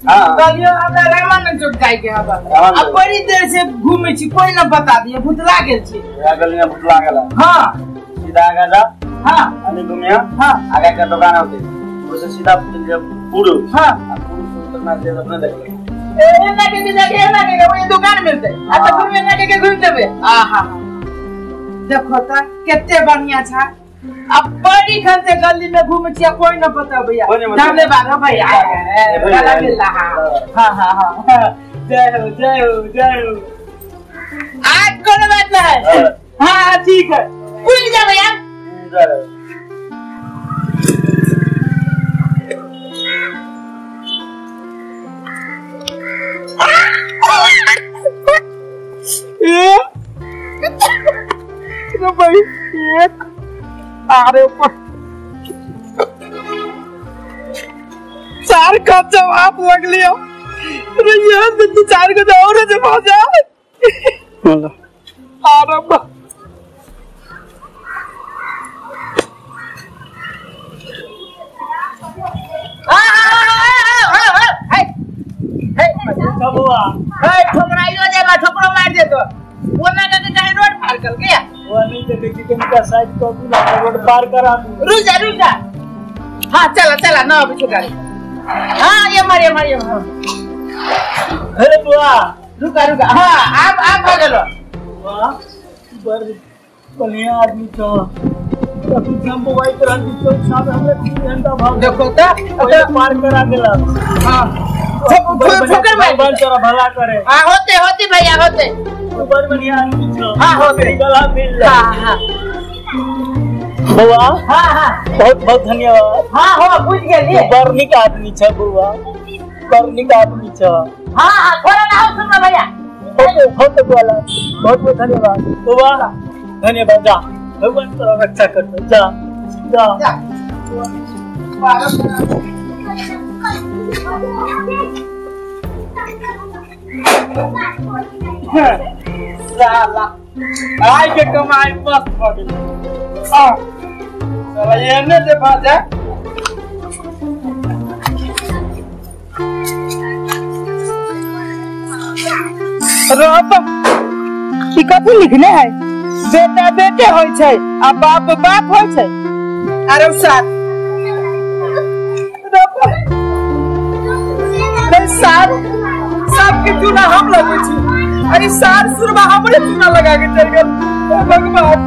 कहलियो हमरा रामानंद चौक जाय के हबा। आ बड़ी देर से घूमे छी, कोई न बता दिए, भुतला गेल छी। या गली में भुतला गेला। हां सीधा आगे जा। हां अने घूमिया। हां आगे के दुकान होते उसे सीधा चल जा पूर्व। हां आ पूर्व से उतरना से अपने देख ले। ए ना के जाके ना के वही दुकान मिलते। आ त घूमे ना के घूम देबे। आहा देखो त केते बढ़िया छा। अब बड़ी खन से गली में घूमे छी, कोई न पता भैया। धन्यवाद हो भैया, गला मिलला। हां हां हां जय हो जय हो जय हो। आज कोनो बात ना है। हां ठीक है, भूल जा भैया। ए भाई एक अरे ऊपर चार का जवाब लग लिया। अरे यार तो चार को और जवाब जा अरे ठोकराइयो जाए, ठोकरो मार दे तो वो ना के कहीं रोड पार कर गया। वो नहीं देखे कि तुमका साइड को भी रोड पार करा। रुक जा रुक जा। हां चला चला ना अभी गाड़ी। हां ये मार ये मार ये। अरे बुआ रुका रुका। हां आप आप हो गेलो। वाह बड़ बढ़िया आदमी छो। तो हम मोबाइल पर हम तो साहब हमरे 3 घंटा भाग देखो त तो पार करा देला। हां ठोकर मार भगवान तोरा भला करे। हां होते होते भैया होते। तू बड़ बढ़िया आदमी छो। हां होते गला मिल। हां हां बुआ। हां हां बहुत बहुत धन्यवाद। हां हो बुझ गेली। बड़ निक आदमी छ बुआ, बड़ निक आदमी छ। हां हां थोड़ा ना हो सुन भैया। होते होते बुआ, बहुत बहुत धन्यवाद बुआ, धन्यवाद। जा भगवान तोरा रक्षा करतो। जा जा जा। साला आइ के कमाई मस्त भ गेल। आ साला एने जे बाजा रब ई कथी लिखने है? बेटा बेटे होय छै आ बाप बाप होय छै। अरे सार सार सबके चूना हम लगै छी। अरे सार सुरमा हमरे चूना लगा के चल गेल। भगवान